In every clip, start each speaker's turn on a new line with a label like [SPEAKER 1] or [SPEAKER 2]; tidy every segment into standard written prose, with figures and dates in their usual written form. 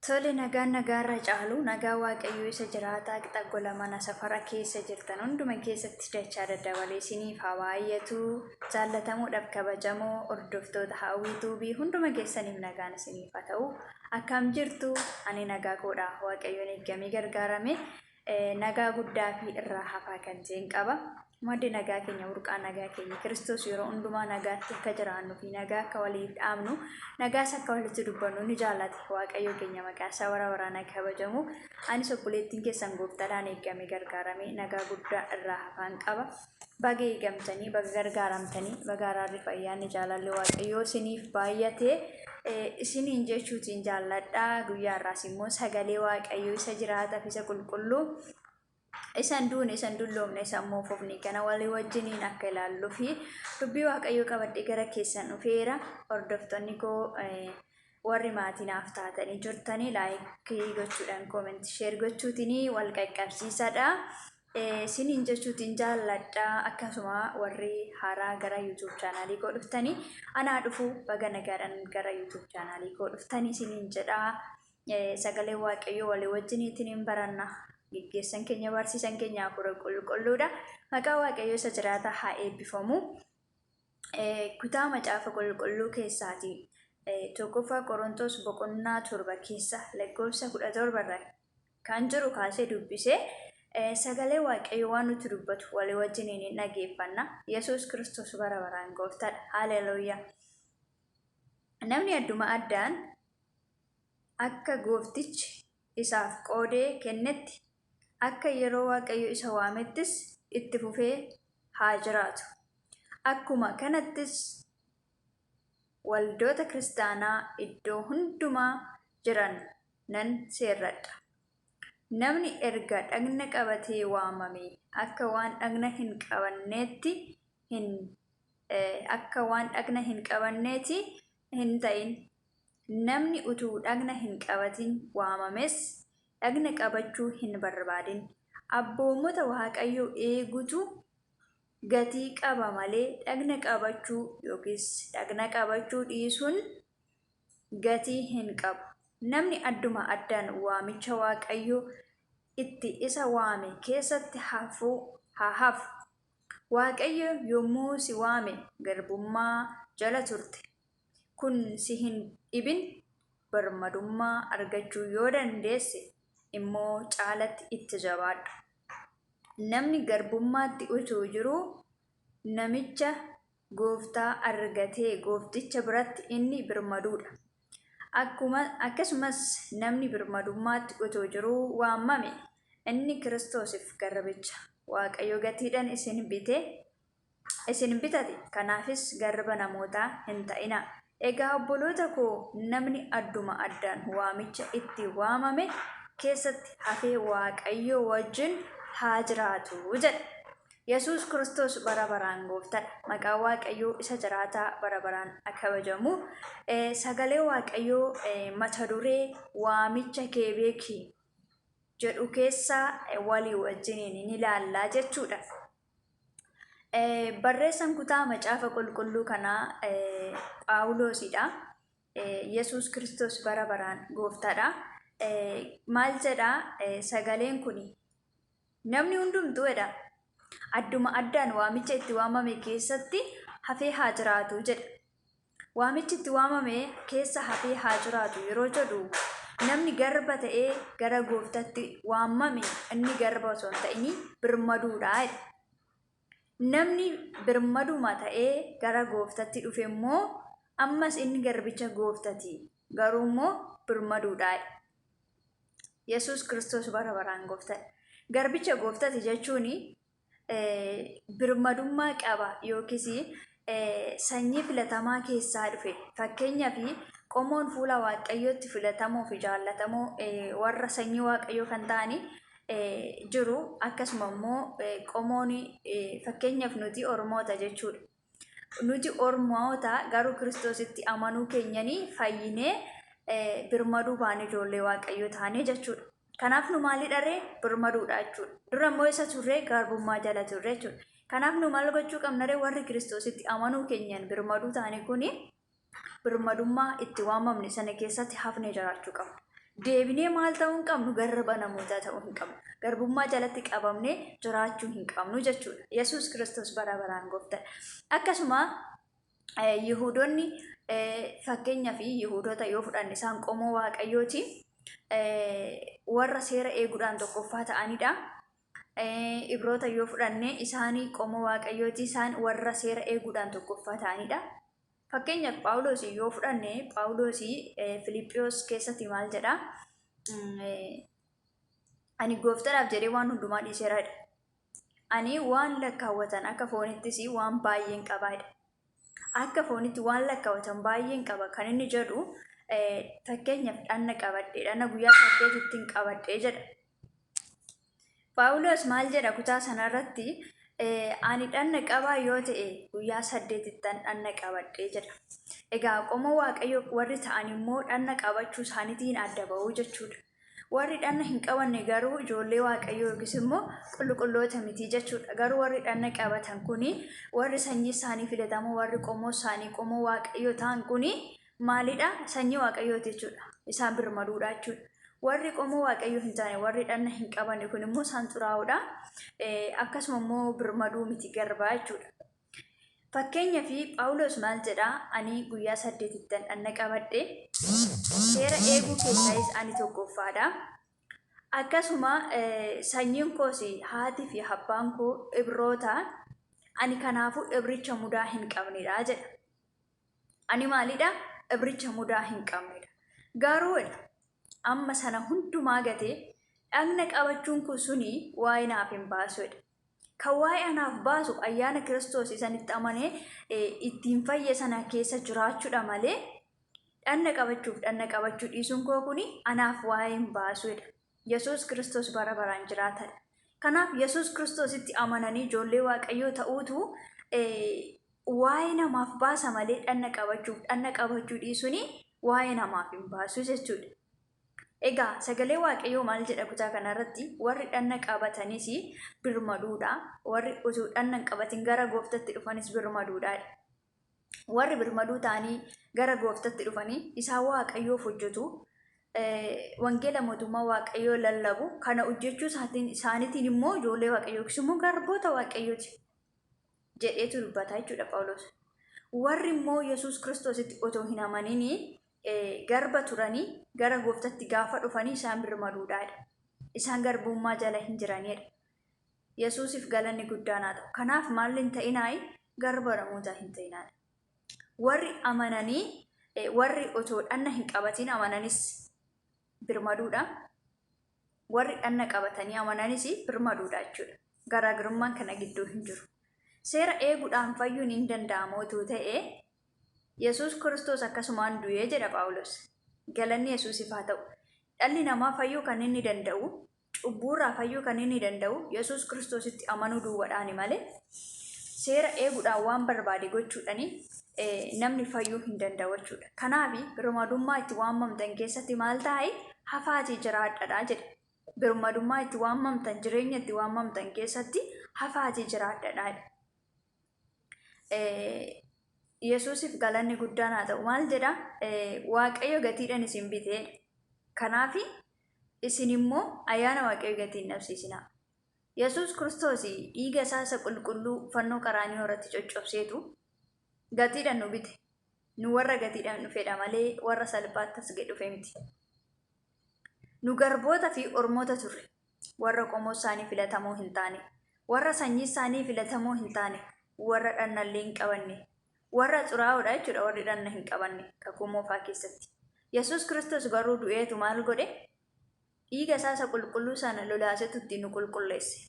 [SPEAKER 1] Tole, nagaan nagaarra caalu, nagaa Waaqayyoo isa jiraataa qixa gola mana safara keessa jirtan hunduma keessatti dachaa daddabalee isiniif haa baay'atu. Jaallatamuudhaaf kabajamoo hordoftoota Hawwii Tuubii, hunduma keessaniif nagaan isiniif haa ta'u. Akkam jirtu? Ani nagaa koodha. Waaqayyoon eeggamee gargaarame nagaa guddaa fi irraa hafaa kan ta'een qaba. Maddi nagaa keenya, burqaa nagaa keenya Kiristoos, yeroo hundumaa nagaatti akka jiraannu fi nagaa akka waliif dhaabnu, nagaas akka walitti dubbannu ni jaallate. Waaqayyo keenya maqaa isaa bara baraan akka kabajamu. Anis obboleettiin keessan gooftaadhaan eeggame gargaarame nagaa guddaa irraa hafaan qaba. Baga eegamtanii, baga gargaaramtanii, baga araarri, fayyaanni, jaalalli Waaqayyoo isiniif baay'ate isiniin jechuutiin jaalladha. Guyyaa har'aas immoo sagalee Waaqayyoo isa jiraataaf isa qulqulluu, isan duune, isan dulloomne, isan moofofne kana walii wajjiniin akka ilaalluu fi dubbii Waaqayyoo qabadhee gara keessan dhufeera. Hordoftoonni koo warri maatii naaf taatanii jirtanii like gochuudhaan, comment, share gochuutiin wal qaqqabsiisadha. Isiniin jechuutiin jaalladha. Akkasuma warri haaraa gara YouTube channelii koo dhuftanii, anaa dhufu, baga nagaadhaan gara YouTube channelii koo dhuftanii isiniin jedha. Sagalee Waaqayyoo walii wajjiniitiin hin baranna. Geggeessan keenya, barsiisan keenya Hafuura Qulqulluudha. Maqaa Waaqayyoo isa jiraataa haa eebbifamu. Kutaa Macaafa Qulqulluu keessaati 1ffaa Qorontos boqonnaa 7 keessa lakkoofsa 17 irra kan jiru kaasee dubbisee sagalee Waaqayyoo waan nutti dubbatu walii wajjiniin hin dhageeffanna. Yesuus Kiristoos bara baraan gooftaadha. Haleluuyaa. Namni adduma addaan akka gooftichi isaaf qoodee kennetti, akka yeroo Waaqayyo isa waamettis itti fufee haa jiraatu. Akkuma kanattis waldoota kiristaanaa iddoo hundumaa jiran nan seerradha. Namni erga dhagna qabatee waamame akka waan dhagna hin qabanneetti hin akka waan dhagna hin qabanneeti hin ta'in. Namni utuu dhagna hin qabatin waamames dhagna qabachuu hin barbaadin. Abboommota Waaqayyoo eegutu gatii qaba malee dhagna qabachuu yookiis dhagna qabachuu dhiisuun gatii hin qabu. Namni adduma addaan waamicha Waaqayyo itti isa waame keessatti hafuu haa hafu. Waaqayyo yommuu si waame garbummaa jala turte. Kun si hin dhibin, birmadummaa argachuu yoo dandeesse immoo caalatti itti jabaadhu. Namni garbummaatti utuu jiruu namicha gooftaa argatee, goofticha biratti inni birmaduu dha. Akkasumas namni birmadummaatti utuu jiruu waamame inni Kiristoosiif garbicha. Waaqayyo gatiidhaan isin bite, isin bitate, kanaafis garba namootaa hin ta'inaa. Egaa obboloota koo, namni adduma addaan waamicha itti waamame keessatti hafee Waaqayyo wajjin haa jiraatu jedha. Yesuus Kiristoos bara baraan gooftadha. Maqaan Waaqayyoo isa jiraataa bara baraan kabajamu. Sagalee Waaqayyoo mata duree "Waamicha kee beeki" jedhu keessaa walii wajjiniin ni ilaallaa jechuudha. Barreessan kutaa Macaafa Qulqulluu kanaa Phaawulosidha. Yesuus Kiristoos bara baraan gooftaadha. Maal jedhaa sagaleen kun? Namni hundumtuu jedha, adduma addaan waamicha itti waamame keessatti hafee haa jiraatu jedha. Waamichi itti waamame keessa hafee haa jiraatu yeroo jedhu, namni garba ta'ee gara gooftatti waamame inni garba osoo hin ta'in birmaduudha jedha. Namni birmaduma ta'ee gara gooftatti dhufe immoo ammas inni garbicha gooftati, garuu immoo birmaduudha jedha. Yesuus Kiristoos bara baraan gooftadha. Garbicha gooftati jechuun birmadummaa qaba yookiis sanyii filatamaa keessaa dhufe. Fakkeenyaaf, qomoon fuula Waaqayyootti filatamoo fi jaallatamoo warra sanyii Waaqayyoo kan ta'anii jiru. Akkasuma immoo qomoon, fakkeenyaaf nuti Oromoota jechuudha. Nuti Oromoota garuu Kiristoositti amanuu keenyanii fayyinee birmaduu baane, ijoollee Waaqayyoo taanee jechuudha. Kanaaf nu maalidha ree? Birmaduudha jechuudha. Dura immoo isa turree? Garbummaa jala turre jechuudha. Kanaaf nu maal gochuu qabna ree? Warri Kiristoositti amanuu keenyan birmaduu taane kuni birmadummaa itti waamamne sana keessatti hafnee jiraachuu qabna. Deebinee maal ta'uu hin qabnu? Garba namootaa ta'uu hin qabnu. Garbummaa jalatti qabamnee jiraachuu hin qabnu jechuudha. Yesuus Kiristoos bara baraan gooftaadha. Akkasuma Yihuudonni, fakkeenyaa fi Yihuudota yoo fudhanne, isaan qomoo Waaqayyooti. Warra seera eeguudhaan tokkoffaa ta'anidha. Ibroota yoo fudhanne, isaanii qomoo Waaqayyooti. Isaan warra seera eeguudhaan tokkoffaa ta'anidha. Fakkeenyaaf Phaawulos yoo fudhanne, Phaawulos Filiiphiyoos keessatti maal jedhaa? "Ani gooftaadhaaf jedhee waan hundumaa dhiiseera." "Ani waan lakkaawwatan akka foonittis waan baay'een qabaadha. Akka foonitti waan lakkaawwatan baay'een qaba" kan inni jedhu, fakkeenyaaf dhanna qabadhe, dhanna guyyaa 8tti hin qabadhe jedha. Phaawulos maal jedha kutaa sanarratti? "Ani dhanna qabaa yoo ta'e, guyyaa 8ttan dhanna qabadhe" jedha. Egaa qomoo Waaqayyoo warri ta'an immoo dhanna qabachuu isaaniitiin adda ba'uu jechuudha. Warri dhanna hin qabanne garuu ijoollee Waaqayyoo yookiis immoo qulqulloota miti jechuudha. Garuu warri dhanna qabatan kuni, warri sanyii isaanii filatamoo, warri qomoo isaanii qomoo Waaqayyoo ta'an kuni maalidha? Sanyii Waaqayyooti jechuudha. Isaan birmaduudha jechuudha. Warri qomoo Waaqayyoo hin taane, warri dhanna hin qabanne kun immoo isaan xuraa'uudha. Akkasuma immoo birmaduu miti, garbaa jechuudha. Fakkeenyaa fi Phaawulos maal jedhaa? "Ani guyyaa 8ttan dhanna qabadhe. Seera eeguu keessaayis ani tokkoffaadha. Akkasuma sanyiin koos, haatii fi abbaan koo Ibroota. Ani kanaafuu Ibricha mudaa hin qabnedha" jedha. Ani maalidha? Ibricha mudaa hin qabnedha. Garuu amma sana hundumaa gatee dhagna qabachuun kun suni waa'ee naaf hin baasudha. Kan waa'ee anaaf baasu ayyaana Kiristoos isanitti amanee ittiin fayye sana keessa jiraachuudha malee, dhanna qabachuuf dhanna qabachuu dhiisuun koo kuni anaaf waa'ee hin baasudha. Yesuus Kiristoos bara baraan jiraatadha. Kanaaf Yesuus Kiristoositti amananii ijoollee Waaqayyoo ta'uutu waa'ee namaaf baasa malee, dhanna qabachuuf dhanna qabachuu dhiisuun waa'ee namaaf hin baasu jechuudha. Egaa sagalee Waaqayyoo maal jedha kutaa kanarratti? Warri dhanna qabatanis birmaduudha. Warri utuu dhanna hin qabatin gara gooftatti dhufanis birmaduudha. Warri birmaduu ta'anii gara gooftatti dhufanii isaan Waaqayyoof hojjetu. Wangeela mootummaa Waaqayyoo lallabu. Kana hojjechuu isaaniitiin immoo ijoollee Waaqayyoo yookiis immoo garboota Waaqayyooti jedheetu dubbata jechuudha Phaawulos. Warri immoo Yesuus Kiristoositti otoo hin amanini garba turanii gara gooftatti gaafa dhufanii isaan birmaduudhaadha. Isaan garbummaa jala hin jiranidha. Yesuusiif galanni guddaan haa ta'u. Kanaaf maal hin ta'inaayi? Garba namootaa hin ta'inaadha. Warri amananii, warri otoo dhanna hin qabatin amananis birmaduudha. Warri dhanna qabatanii amananis birmaduudha jechuudha. Garaagarummaan kana gidduu hin jiru. Seera eeguudhaan fayyuun hin danda'amu otoo ta'e, Yesuus Kiristoos akkasumaan du'ee jedha Phaawulos. Galanni Yesuusiif haa ta'u. Dhalli namaa fayyuu kan inni danda'u, cubbuurraa fayyuu kan inni danda'u Yesuus Kiristoositti amanuu duwwaadhaani malee, seera eeguudhaan waan barbaade gochuudhaani namni fayyuu hin danda'u jechuudha. Kanaaf birmadummaa itti waamamtan keessatti maal taa'e? Hafaatii jiraadhadha jedha. Birmadummaa itti waamamtan, jireenya itti waamamtan keessatti hafaatii jiraadhadha. Yesuusiif galanni guddaan haa ta'u. Maal jedha? Waaqayyo gatiidhaan isin bitee. Kanaaf isin immoo ayyaana Waaqayyo gatii hin dhabsiisinaa. Yesuus Kiristoos dhiiga isaa isa qulqulluu fannoo qaraanioo irratti coccobseetu gatiidhaan nu bite. Nu warra gatiidhaan dhufedha malee warra salphaatti as dhufe miti. Nu garboota fi ormoota turre. Warra qomoo isaanii filatamoo hin taane. Warra sanyii isaanii filatamoo hin taane. Warra dhannallee hin qabanne. Warra xuraa'oodha jechuudha warri dhanna hin qabanne kakuu moofaa keessatti. Yesuus Kiristoos garuu du'eetu maal godhe? Dhiiga isaa isa qulqulluu sana lolaasetu ittiin nu qulqulleesse.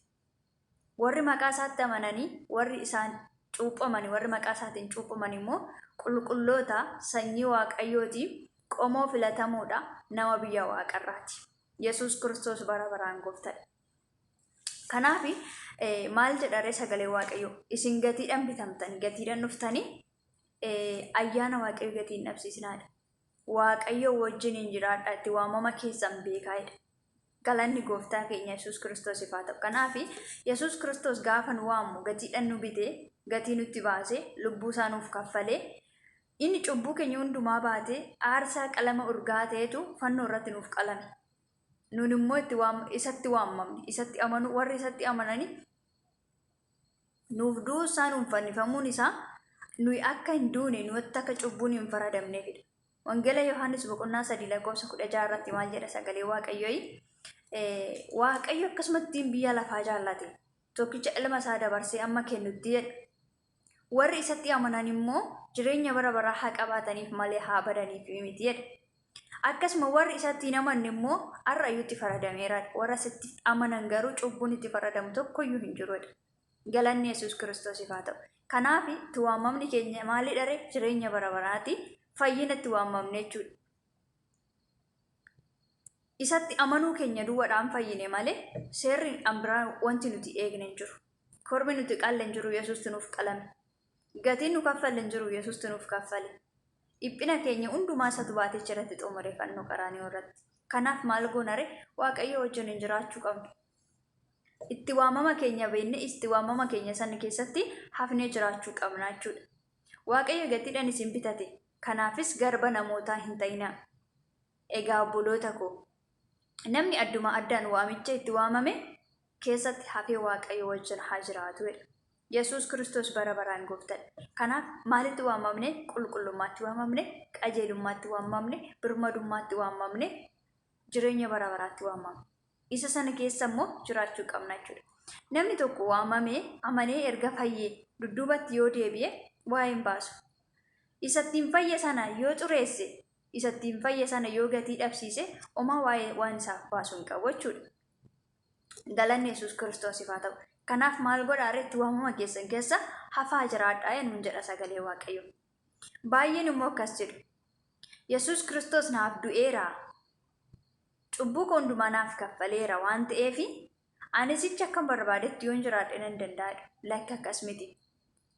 [SPEAKER 1] Warri maqaa isaatti amananii, warri isaan cuuphamani, warri maqaa isaatiin cuuphaman immoo qulqulloota, sanyii Waaqayyooti, qomoo filatamoodha, nama biyya waaqarraati. Yesuus Kiristoos bara baraan gooftadha. Kanaaf maal jedha ree sagalee Waaqayyoo? Isin gatiidhaan bitamtanii, gatiidhaan dhuftanii, ayyaana Waaqayyoo gatii hin dhabsiisinaadha. Waaqayyo wajjin hin jiraadha, itti waamama keessan beekaadha. Galanni gooftaa keenya Yesuus Kiristoosiif haa ta'u. Kanaaf Yesuus Kiristoos gaafa nu waamu gatiidhaan nu bitee, gatii nutti baasee, lubbuu isaa nuuf kaffalee, Inni cubbuu keenya hundumaa baatee aarsaa qalama urgaa ta'etu fannoo irratti nuuf qalame. Nun immoo itti waam, isatti waamamne, isatti amanu, warri isatti amananii nuuf du'uu isaa nuun fannifamuun isaa nuyi akka hin duune nutti akka cubbuun hin faradamneefidha. Wangeela Yohaannis boqonnaa 3 lakkoofsa 16 irratti maal jedha sagalee Waaqayyooyi? Waaqayyo akkasumattiin biyya lafaa jaallate tokkicha ilma isaa dabarsee amma kennutti jedha. Warri isatti amanan immoo jireenya bara baraa haa qabaataniif malee haa badaniif miti jedha. Akkasuma warri isatti hin amanne immoo har'a iyyuu itti faradameera. Warra isatti amanan garuu cubbuun itti faradamu tokkoyyuu hin jiru jedha. Galanni Yesuus Kiristoosiif haa ta'u. Kanaaf itti waamamni keenya maalidha ree? Jireenya bara baraati. Fayyina itti waamamne jechuudha. Isatti amanuu keenya duwwadhaan fayyine malee seerri an biraa wanti nuti eegne hin jiru. Kormi nuti qalle hin jiru Yesuustu nuuf qalame. Gatiin nu kaffalle hin jiru Yesuustu nuuf kaffale. Dhiphina keenya hundumaa isatu baatee achirratti xumure fannoo qaraaniyoo irratti. Kanaaf maal goona ree? Waaqayyo wajjin hin jiraachuu qabna. Itti waamama keenya beekne itti waamama keenya sana keessatti hafnee jiraachuu qabna jechuudha. Waaqayyo gatiidhaan isin bitate. Kanaafis garba namootaa hin ta'inaa. Egaa obboloota koo, namni adduma addaan waamicha itti waamame keessatti hafee Waaqayyo wajjin haa jiraatu jedha. Yesuus Kiristoos bara baraan gooftadha. Kanaaf maalitti waamamne? Qulqullummaatti waamamne, qajeelummaatti waamamne, birmadummaatti waamamne, jireenya bara baraatti waamamne. Isa sana keessa immoo jiraachuu qabna jechuudha. Namni tokko waamamee amanee erga fayyee dudduubatti yoo deebi'e waa'ee hin baasu. Isa ittiin fayye sana yoo xureesse, isa ittiin fayye sana yoo gatii dhabsiise homaa waa'ee waan isaaf baasu hin qabu jechuudha. Galanni Yesuus Kiristoosiif haa ta'u. Kanaaf maal godhaa ree? Itti waamama keessan keessa hafaa jiraadhaa nuun jedha sagalee Waaqayyoo. Baay'een immoo akkas jedhu. Yesuus Kiristoos naaf du'eera. Cubbuu koo hundumaa naaf kaffaleera waan ta'eef ani sichi akkan barbaadetti yoon jiraadhe nan danda'adha. Lakki akkas miti.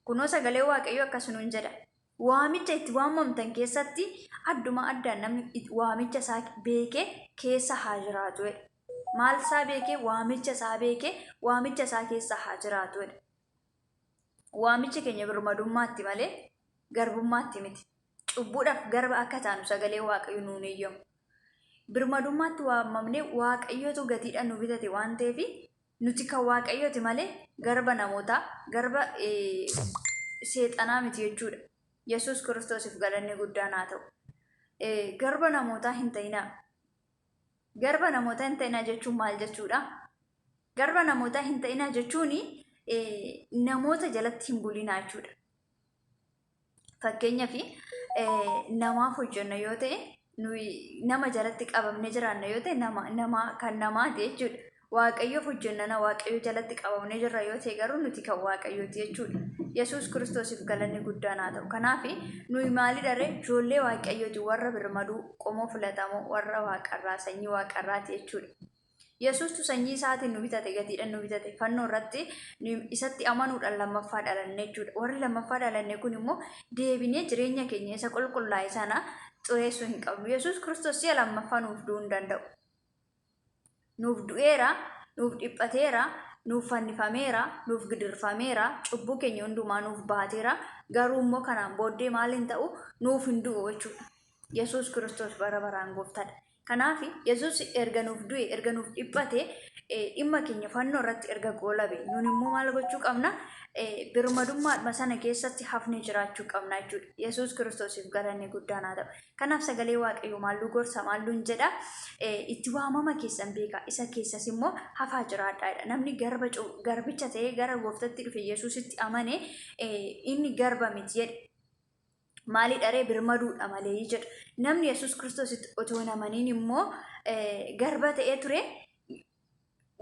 [SPEAKER 1] Kunoo sagalee Waaqayyoo akkas nuun jedha. Waamicha itti waamamtan keessatti adduma addaan namni waamicha isaa beekee keessa haa jiraatu jedha. Maal isaa beekee? Waamicha isaa beekee waamicha isaa keessa haa jiraatu jedha. Waamichi keenya birmadummaatti malee garbummaatti miti. Cubbuudhaaf garba akka taanu sagalee Waaqayyo nuun eeyyamu. Birmadummaatti waamamnee Waaqayyotu gatiidhaan nu bitate waan ta'eef nuti kan Waaqayyooti malee garba namootaa, garba seexanaa miti jechuudha. Yesuus Kiristoosiif galanni guddaan haa ta'u. Garba namootaa hin ta'inaa. Garba namootaa hin ta'inaa jechuun maal jechuudha? Garba namootaa hin ta'inaa jechuun namoota jalatti hin bulinaa jechuudha. Fakkeenyaaf namaaf hojjenna yoo ta'e nuyi nama jalatti qabamnee jiraanna yoo ta'e nama nama kan namaati jechuudha. Waaqayyoof hojjennana Waaqayyo jalatti qabamnee jirra yoo ta'e garuu nuti kan Waaqayyooti jechuudha. Yesuus Kiristoosiif galanni guddaan haa ta'u. Kanaaf nuyi maalidha ree? Ijoollee Waaqayyooti warra birmaduu qomoo filatamoo warra waaqarraa sanyii waaqarraati jechuudha. Yesuustu sanyii isaatiin nu bitate, gatiidhaan nu bitate. Fannoo irratti isatti amanuudhaan lammaffaa dhalanne jechuudha. Warri lammaffaa dhalanne kun immoo deebinee jireenya keenya isa qulqullaa'e sana xureessuu hin qabnu. Yesuus Kiristoos si'a lammaffaa nuuf du'uu hin danda'u. Nuuf du'eera, nuuf dhiphateera, nuuf fannifameera, nuuf gidirfameera, cubbuu keenya hundumaa nuuf baateera. Garuu immoo kanaan booddee maal hin ta'u? Nuuf hin du'u jechuudha. Yesuus Kiristoos bara baraan gooftaadha. Kanaaf Yesuus erga nuuf du'e, erga nuuf dhiphate, dhimma keenya fannoo irratti erga goolabe, nun immoo maal gochuu qabna? Birmadummaadhuma sana keessatti hafnee jiraachuu qabna jechuudha. Yesuus Kiristoosiif galanni guddaan haa ta'u. Kanaaf sagalee Waaqayyoo maal nu gorsa, maal nuun jedha? Itti waamama keessan beekaa, isa keessas immoo hafaa jiraadhaa jedha. Namni garba garbicha ta'ee gara gooftatti dhufe Yesuusitti amane inni garba miti jedhe. Maalidha ree birmaduudha malee jedha. Namni Yesuus Kiristoositti otoo hin amaniin immoo garba ta'ee ture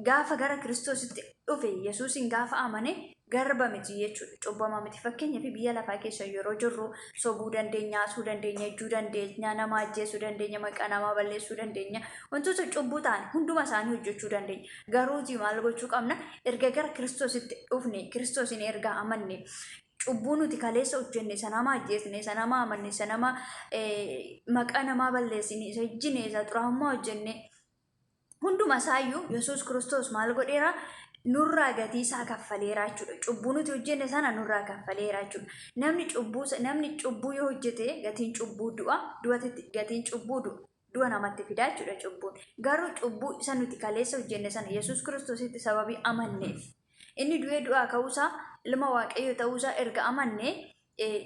[SPEAKER 1] gaafa gara Kiristoositti dhufe Yesuusin gaafa amane garba miti jechuudha. Cubbamaa miti. Fakkeenyaaf biyya lafaa keessa yeroo jirru sobuu dandeenya, haasuu dandeenya, ejjuu dandeenya, nama ajjeesuu dandeenya, maqaa namaa balleessuu dandeenya. Wantoota cubbuu ta'an hunduma isaanii hojjechuu dandeenya. Garuutii maal gochuu qabna? Erga gara Kiristoositti dhufne, Kiristoosin erga amanne, cubbuu nuti kaleessa hojjenne, isa nama ajjeesne, isa nama amanne, isa nama maqaa namaa balleessine, isa ejjine, isa xuraa'ummaa hojjenne, hunduma isaayyuu Yesuus Kiristoos maal godheera? Nurraa gatii isaa kaffaleera jechuudha. Cubbuu nuti hojjenne sana nurraa kaffaleera jechuudha. Namni cubbuu namni cubbuu yoo hojjete gatiin cubbuu du'a, du'atti gatiin cubbuu du'a. Du'a namatti fidaa jechuudha cubbuun. Garuu cubbuu isa nuti kaleessa hojjenne sana Yesuus Kiristoositti sababii amanneef inni du'ee du'aa ka'uusaa ilma Waaqayyoo ta'uusaa erga amanne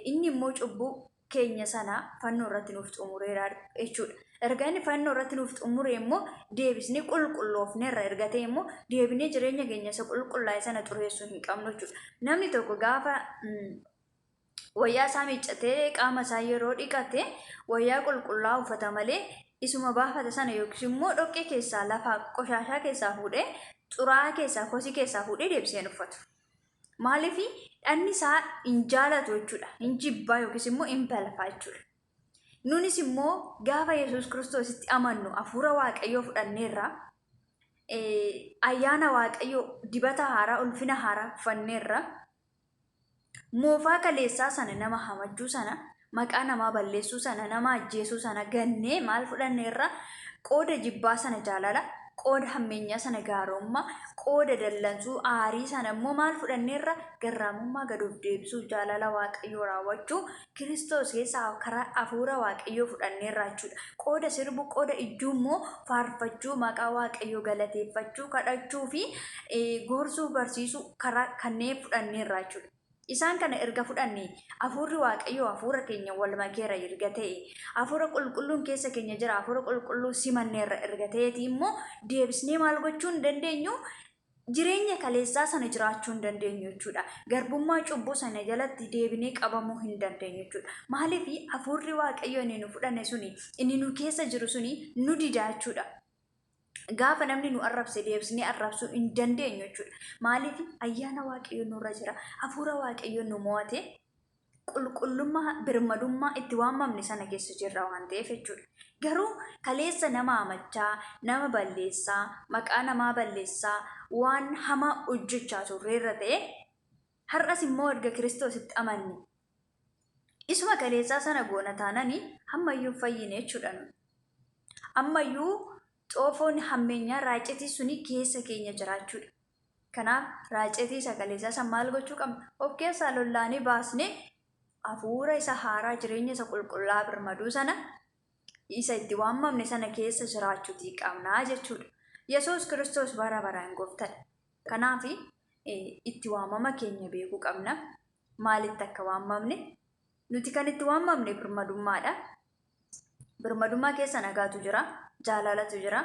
[SPEAKER 1] inni immoo cubbuu keenya sana fannoo irratti nuuf xumureera jechuudha. Erga inni fannoo irratti nuuf xumure immoo deebisnee qulqulloofneerra erga ta'e immoo deebinee jireenya keenya isa qulqullaa'e sana xureessuu hin qabnu jechuudha. Namni tokko gaafa wayyaa isaa miiccatee qaama isaa yeroo dhiqate wayyaa qulqullaa'aa uffata malee isuma baafate sana yookiis immoo dhoqqee keessaa lafa qoshaashaa keessaa fuudhee xuraa'aa keessaa kosii keessaa fuudhee deebisee hin uffatu. Maaliif dhanni isaa hin jaalatu jechuudha. Hin jibbaa yookiis immoo hin balfaa jechuudha. Nunis immoo gaafa Yesuus Kiristoositti amannu hafuura Waaqayyoo fudhanneerra. Ayyaana Waaqayyoo dibata haaraa ulfina haaraa uffanneerra. Moofaa kaleessaa sana nama hamachuu sana maqaa namaa balleessuu sana nama ajjeesuu sana gannee maal fudhanneerra qooda jibbaa sana jaalala qooda hammeenyaa sana gaarommaa qooda dallansuu aarii sana immoo maal fudhanneerra garraamummaa gad of deebisuu jaalala Waaqayyoo raawwachuu Kiristoos keessaa karaa hafuura Waaqayyoo fudhanneerra jechuudha. Qooda sirbu qooda ijjuu immoo faarfachuu maqaa Waaqayyoo galateeffachuu kadhachuu fi gorsuu barsiisuu karaa kanneen fudhanneerra jechuudha. Isaan kana erga fudhanne hafuurri Waaqayyoo hafuura keenya wal makeera erga ta'e hafuura qulqulluun keessa keenya jira hafuura qulqulluu simanneerra erga ta'eeti immoo deebisnee maal gochuu hin dandeenyu jireenya kaleessaa sana jiraachuu hin dandeenyu jechuudha. Garbummaa cubbuu sana jalatti deebinee qabamuu hin dandeenyu jechuudha. Maaliif hafuurri Waaqayyoo inni nu fudhanne suni inni nu keessa jiru suni nu dida jechuudha. Gaafa namni nu arrabse deebisnee arrabsuu hin dandeenyu jechuudha. Maaliif ayyaana Waaqayyoo nurra jira. Hafuura Waaqayyoo nu mo'ate qulqullummaa birmadummaa itti waamamne sana keessa jirra waan ta'eef jechuudha. Garuu kaleessa nama hamachaa, nama balleessaa, maqaa namaa balleessaa, waan hamaa hojjechaa turreerra ta'e har'as immoo erga Kiristoositti amanne isuma kaleessaa sana goona taanani ammayyuu hin fayyine jechuudha nuyi. Ammayyuu xoofoon hammeenyaa raacitii suni keessa keenya jiraachuudha. Kanaaf raacitii isa kaleessaa san maal gochuu qabna? Of keessaa lollaanee baasnee hafuura isa haaraa jireenya isa qulqullaa birmaduu sana isa itti waamamne sana keessa jiraachuutii qabnaa jechuudha. Yesuus Kiristoos bara baraan gooftadha. Kanaaf itti waamama keenya beekuu qabna. Maalitti akka waamamne? Nuti kan itti waamamne birmadummaadha. Birmadummaa keessa nagaatu jira, jaalalatu jira,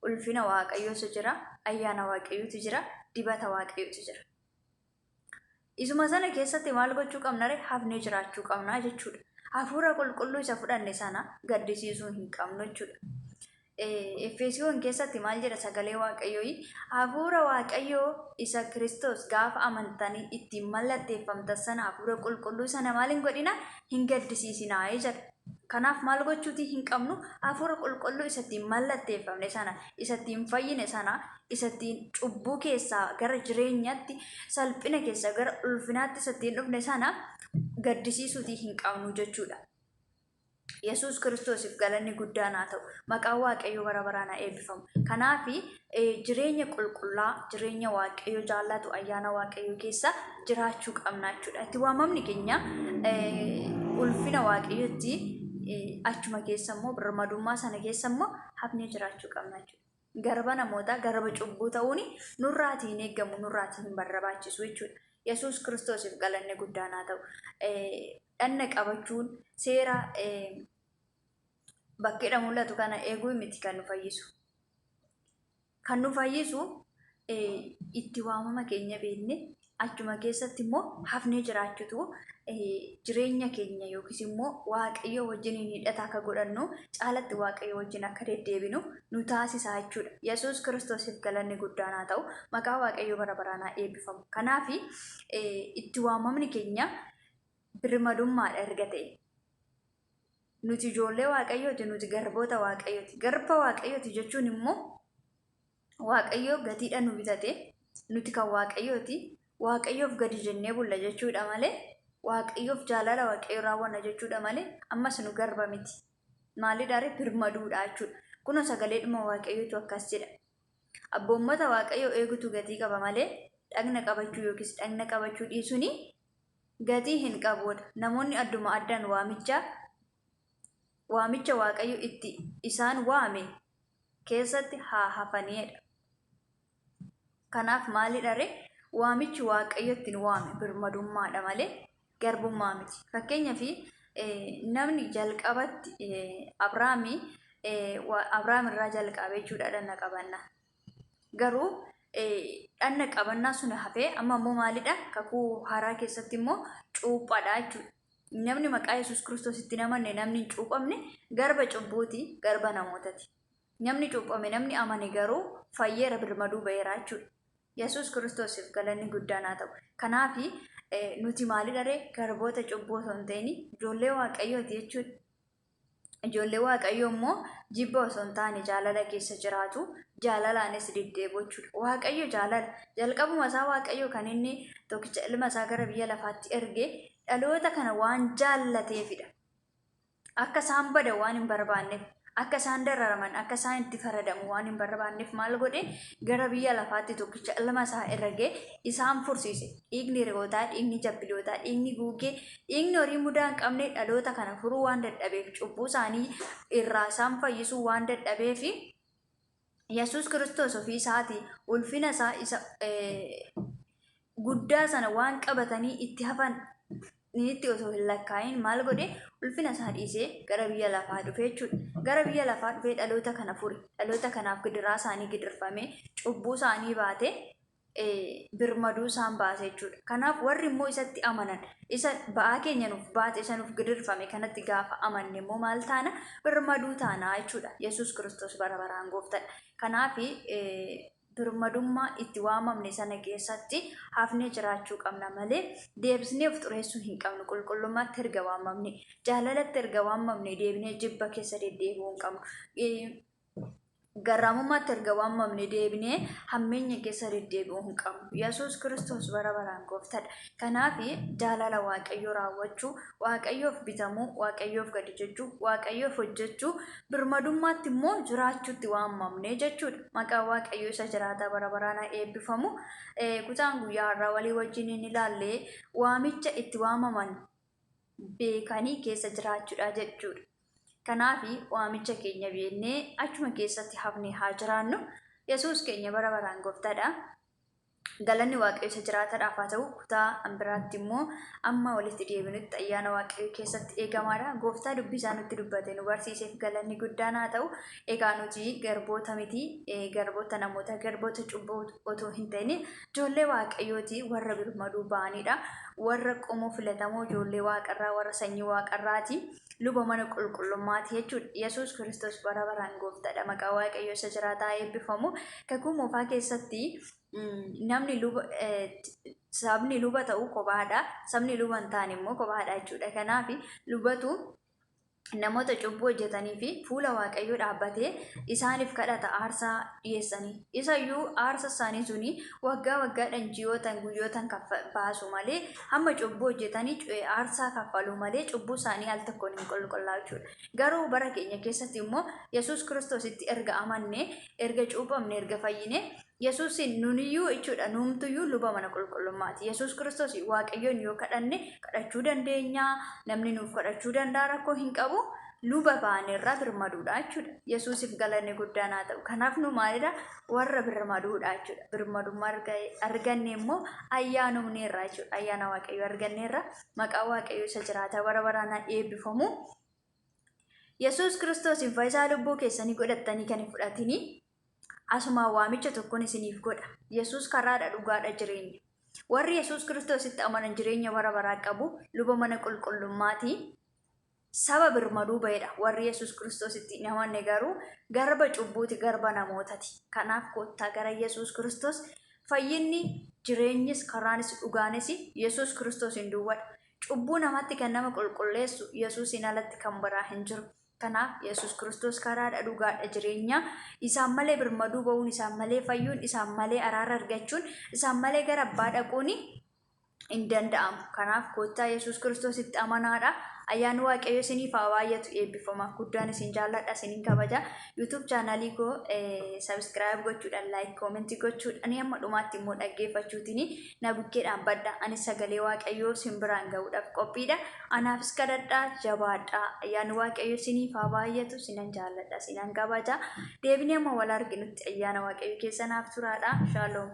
[SPEAKER 1] ulfina Waaqayyootu jira, ayyaana Waaqayyootu jira, dibata Waaqayyootu jira. Isuma sana keessatti maal gochuu qabna ree? Hafnee jiraachuu qabna jechuudha. Hafuura qulqulluu isa fudhanne sana gaddisiisuu hin qabnu jechuudha. Efeesiyoon keessatti maal jedha sagalee Waaqayyoo? Hafuura Waaqayyoo isa Kiristoos gaafa amantanii ittiin mallatteeffamtan sana hafuura qulqulluu sana maal hin godhina? Hin gaddisiisinaa jedha. Kanaaf maal gochuutii hin qabnu? Hafuura qulqulluu isa ittiin mallatteeffamne sana, isa ittiin fayyine sana, isa ittiin cubbuu keessaa gara jireenyaatti, salphina keessaa gara ulfinaatti isa ittiin dhufne sana gaddisiisuutii hin qabnu jechuudha. Yesuus Kiristoosiif galanni guddaan haa ta'u. Maqaan Waaqayyoo bara baraan haa eebbifamu. Kanaaf jireenya qulqullaa, jireenya Waaqayyoo jaallatu, ayyaana Waaqayyoo keessa jiraachuu qabna jechuudha. Itti waamamni keenya ulfina Waaqayyootti achuma keessa immoo birmadummaa sana keessa immoo hafnee jiraachuu qabna jechuudha. Garba namootaa, garba cubbuu ta'uun nurraatii hin eeggamu, nurraatii hin barbaachisu jechuudha. Yesuus Kiristoosiif galanni guddaan haa ta'u. Dhanna qabachuun seera bakkeedha mul'atu kana eeguu miti kan nu fayyisu. Kan nu fayyisu itti waamama keenya beekne achuma keessatti immoo hafnee jiraachuutu jireenya keenya yookiis immoo Waaqayyo wajjin hidhata akka godhannu caalatti Waaqayyo wajjin akka deddeebinu nu taasisa jechuudha. Yesuus Kiristoosiif galanni guddaan haa ta'u. Maqaa Waaqayyoo bara baraan haa eebbifamu. Kanaaf itti waamamni keenya birmadummaadha erga ta'e. Nuti ijoollee Waaqayyooti, nuti garboota Waaqayyooti. Garba Waaqayyooti jechuun immoo Waaqayyoo gatiidhaan nu bitate, nuti kan Waaqayyooti. Waaqayyoof gadi jennee bulla jechuudha malee, Waaqayyoof jaalala Waaqayyoo raawwanna jechuudha malee, ammas nu garba miti. Maalidha ree? Birmaduudha jechuudha. Kunoo sagaleedhuma Waaqayyootu akkas jedha. Abboommota Waaqayyoo eegutu gatii qaba malee dhagna qabachuu yookiis dhagna qabachuu dhiisuun gatii hin qabudha. Namoonni adduma addaan waamicha Waaqayyo itti isaan waame keessatti haa hafanidha. Kanaaf maalidha ree? Waamichi Waaqayyo ittiin waame birmadummaadha malee garbummaa miti. Fakkeenyaaf namni jalqabatti Abrahaam irraa jalqabe jechuudha dhagna qabannaa. Garuu dhagna qabannaa sun hafee amma immoo maalidha? Kakuu haaraa keessatti immoo cuuphaadha jechuudha. Namni maqaa Yesuus Kiristoositti hin amanne, namni hin cuuphamne garba cubbuuti, garba namootati. Namni cuuphame, namni amane garuu fayyeera, birmaduu ba'eera jechuudha. Yesuus Kiristoosiif galanni guddaan haa ta'u. Kanaaf nuti maalidha ree? Garboota cubbuu osoo hin ta'in ijoollee Waaqayyooti jechuudha. Ijoollee Waaqayyoo immoo jibba osoo hin taane jaalala keessa jiraatu, jaalalaanis deddeebi'u jechuudha. Waaqayyo jaalala. Jalqabuma isaa Waaqayyo kan inni tokkicha ilma isaa gara biyya lafaatti erge dhaloota kana waan jaallateefidha. Akka isaan badan waan hin barbaanneef, akka isaan dararaman, akka isaan itti faradamu waan hin barbaanneef maal godhe? Gara biyya lafaatti tokkicha ilma isaa ergee isaan fursiise. Dhiigni re'ootaa, dhiigni jabbilootaa, dhiigni guugee, dhiigni horii mudaa hin qabne dhaloota kana furuu waan dadhabeef, cubbuu isaanii irraa isaan fayyisuu waan dadhabeef, Yesuus Kiristoos ofii isaatii ulfina isaa isa guddaa sana waan qabatanii itti hafan itti osoo hin lakkaa'in maal godhe? Ulfina isaa dhiisee gara biyya lafaa dhufe jechuudha. Gara biyya lafaa dhufee dhaloota kana fure. Dhaloota kanaaf gidiraa isaanii gidirfamee, cubbuu isaanii baatee, birmaduu isaan baase jechuudha. Kanaaf warri immoo isatti amanan, isa ba'aa keenya nuuf baate, isa nuuf gidirfame kanatti gaafa amanne immoo maal taana? Birmaduu taana jechuudha. Yesuus Kiristoos bara baraan gooftadha. Kanaaf birmadummaa itti waamamne sana keessatti hafnee jiraachuu qabna malee deebisnee of xureessuu hin qabnu. Qulqullummaatti erga waamamne, jaalalatti erga waamamne, deebinee jibba keessa deddeebi'uu hin qabnu. Garraamummaatti erga waamamne deebinee hammeenya keessa deddeebi'uu hin qabnu. Yesuus Kiristoos bara baraan gooftadha. Kanaaf jaalala Waaqayyoo raawwachuu, Waaqayyoof bitamuu, Waaqayyoof gadi jechuu, Waaqayyoof hojjechuu, birmadummaatti immoo jiraachuutti waamamne jechuudha. Maqaan Waaqayyoo isa jiraataa bara baraan haa eebbifamu. Kutaan guyyaa har'aa walii wajjin hin ilaalle waamicha itti waamaman beekanii keessa jiraachuudha jechuudha. Kanaaf waamicha keenya beeknee achuma keessatti hafnee haa jiraannu. Yesuus keenya bara baraan gooftadha. Galanni Waaqayyo isa jiraatadhaaf haa ta'u. Kutaa biraatti immoo amma walitti deebinutti ayyaana Waaqayyo keessatti eegamaadha. Gooftaa dubbii isaa nutti dubbate, nu barsiiseef galanni guddaan haa ta'u. Egaa nuti garboota miti, garboota namoota, garboota cubbuu otoo hin ta'in ijoollee Waaqayyooti, warra birmaduu ba'anidha. Warra qomoo filatamoo, ijoollee waaqarraa, warra sanyii waaqarraati. Luba mana qulqullummaati jechuudha. Yesuus Kiristoos bara baraan gooftadha. Maqaa Waaqayyo isa jiraataa eebbifamu. Kakuu moofaa keessatti namni luba, sabni luba ta'u kophaadha. Sabni luba hin taane immoo kophaadha jechuudha. Kanaaf lubatu namoota cubbuu hojjetanii fi fuula Waaqayyoo dhaabbatee isaaniif kadhata, aarsaa dhiyeessanii. Isayyuu aarsa isaanii suni waggaa waggaadhaan, ji'ootan, guyyootan baasu malee, hamma cubbuu hojjetanii aarsaa kaffaluu malee cubbuu isaanii al tokkoon hin qulqullaa'u jechuudha. Garuu bara keenya keessatti immoo Yesuus Kiristoositti erga amanne, erga cuuphamne, erga fayyine, Yesuusin nuniyyuu jechuudha, nuumtuyyuu luba mana qulqullummaati. Yesuus Kiristoos Waaqayyoon yoo kadhanne kadhachuu dandeenya, namni nuuf kadhachuu danda'a, rakkoo hin qabu. Luba baanerraa birmaduudha jechuudha. Yesuusiif galanni guddaan haa ta'u. Kanaaf nu maalidha? Warra birmaduudha jechuudha. Birmadummaa arganne immoo ayyaanumneerra jechuudha. Ayyaana Waaqayyoo arganneerra. Maqaa Waaqayyoo isa jiraataa bara baraan haa eebbifamu. Yesuus Kiristoosiin fayyisaa lubbuu keessanii godhattanii kan hin fudhatinii asumaan waamicha tokkoon isiniif godha. Yesuus karaadha, dhugaadha, jireenya. Warri Yesuus Kiristoositti amanan jireenya bara baraa qabu, luba mana qulqullummaati. Saba birmaduu ba'edha. Warri Yesuus Kiristoositti hin amanne garuu garba cubbuuti, garba namootati. Kanaaf kottaa gara Yesuus Kiristoos. Fayyinni, jireenyis, karaanis, dhugaanis Yesuus Kiristoos hin duwwadha. Cubbuu namatti kan nama qulqulleessu Yesuusiin alatti kan biraa hin jiru. Kanaaf Yesuus Kiristoos karaadha, dhugaadha, jireenya. Isaan malee birmaduu ba'uun, isaan malee fayyuun, isaan malee araara argachuun, isaan malee gara abbaa dhaquun hin danda'amu. Kanaaf kottaa Yesuus Kiristoositti amanaadha. Ayyaanni Waaqayyo isiniif haa baay'atu. Eebbifama. Guddaan isin jaalladha, isinin kabaja. YouTube chaanalii koo subscribe gochuudhaan, like, comment gochuudhaan, amma dhumaatti immoo dhaggeeffachuutiin na bukkeedhaan badha. Ani sagalee Waaqayyoo isin biraan ga'uudhaaf qophiidha. Anaafis kadhadhaa, jabaadhaa. Ayyaanni Waaqayyo isiniif haa baay'atu. Isinan jaalladha, isinan kabaja. Deebinee amma wal arginutti ayyaana Waaqayyo keessa naaf turaadha. Shaaloom.